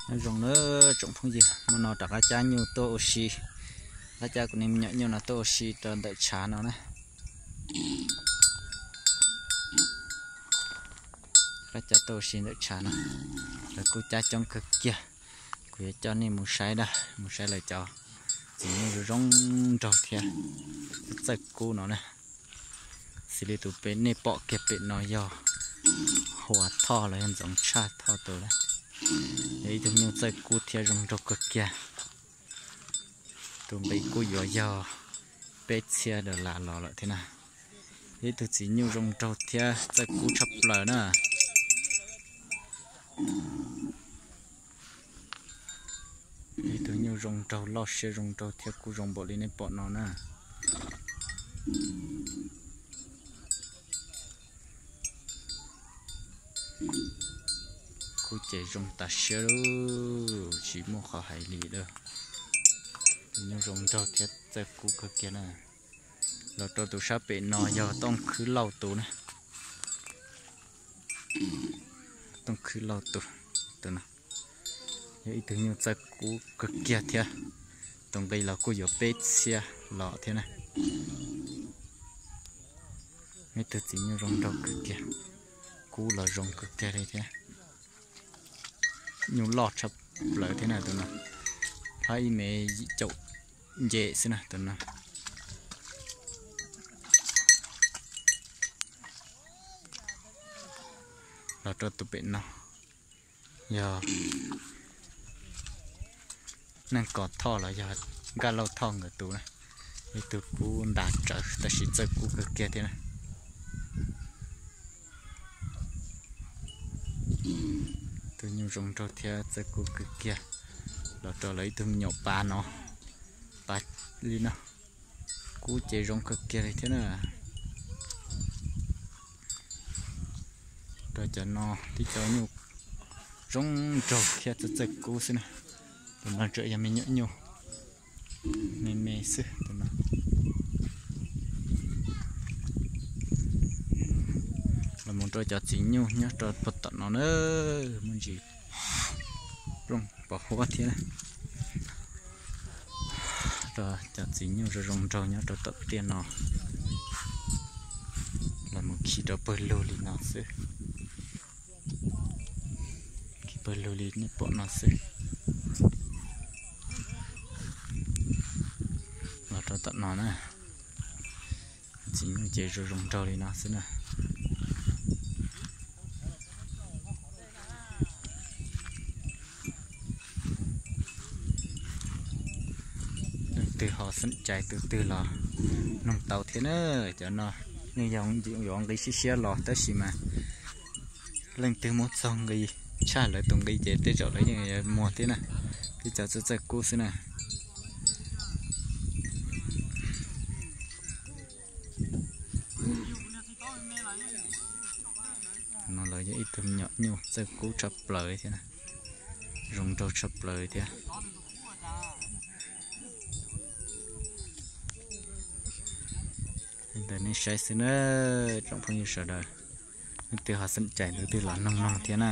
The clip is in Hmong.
Nyob zoo na tsoom phooj ywg, hmo no rov qab cab nyuj tuaj ua si, rov qab cab kuv niag me nyuam nyuj no tuaj ua si rau ntawm tshav no na. Rov qab cab tuaj ua si ntawm tshav no, lawv kuj cab coob kawg kiag. Kuv yuav coj nej mus saib da, mus saib lawv cov txiv nyuj zoo nraug thiab txawj kub no na. Xws li tus pem nej pom kiag pem no yog Huas Thoj los yog Ntxoov Tshaj Thoj tus na. Yog ib tug nyuj txawj kub thiab zoo nraug kawg kiag. Tus nqi kuj yuav yog peb txhiab dollar los lawm thiab na. Yog ib tug txiv nyuj zoo nraug thiab txawj kub tshaj plaws na. Ib tug nyuj zoo nraug, loj siab zoo nraug thiab kub zoo npaum li nej pom no na. Kub ces zoo tas siab lawm, tsis muaj qhov hais li lawm. Tus nyuj zoo nraug thiab txawj kub kawg kiag na. Los rau tus sab pem no yog Tooj Khwb Lauj tus na. Tooj Khwb Lauj tus, tus no yog ib tug nyuj txawj kub kawg kiag thiab. Tus nqi los kuj yuav peb txhiab los thiab na. Ib tug txiv nyuj zoo nraug kawg kiag, kub los zoo kawg kiag li thiab. Nyuj loj tshaj plaws thiab na tus no, hab ib mev yim caum nce xwb na tus no. Los rau tus pem no yog Neej Kos Thoj los yog Nkaj Lauj Thoj nkawd tus na. Ib tug kub ntas tsawv tab sis txawj kub kawg kiag thiab na. Tus nyuj zoo nraug thiab txawj kub kawg kiag. Los rau lawv ib tug me nyuam pav no, pav li no, kub ces zoo kawg kiag li thiab na. Rau cov no tib co nyuj zoo nraug thiab txawj txawj kub xwb na. Tus no tsuas yog me nyuam nyuj me me xwb tus no. Los mus rau cov txiv nyuj nyob rau puag tom no na, muaj ntsis rooj pos huab thiab. Rau cov txiv nyuj zoo zoo nraug nyob rau tom tiaj no. Los mus khi rau pawg lug li no xwb. Khi pawg lug li nej pom no xwb. Los rau tom no na. Txiv nyuj ces zoo zoo nraug li no xwb na. Leej twg ho xeem cai tus twg los noog tau thiab na. Cov no yeej yog yuav nqi siab siab los tab sis mas leej twg muab txog nqi tshaj lawv tus nqi ces tej zaum lawv yeej yuav muag thiab na. Tib co txawj txawj kub xwb na. No los yog ib tug me nyuam nyuj txawj kub tshaj plaws thiab, zoo nraug tshaj plaws thiab. Li ntawd nej saib xwb na, tsoom phooj ywg sawv daws, leej twg ho xeem cai tus twg los noog noog thiab na.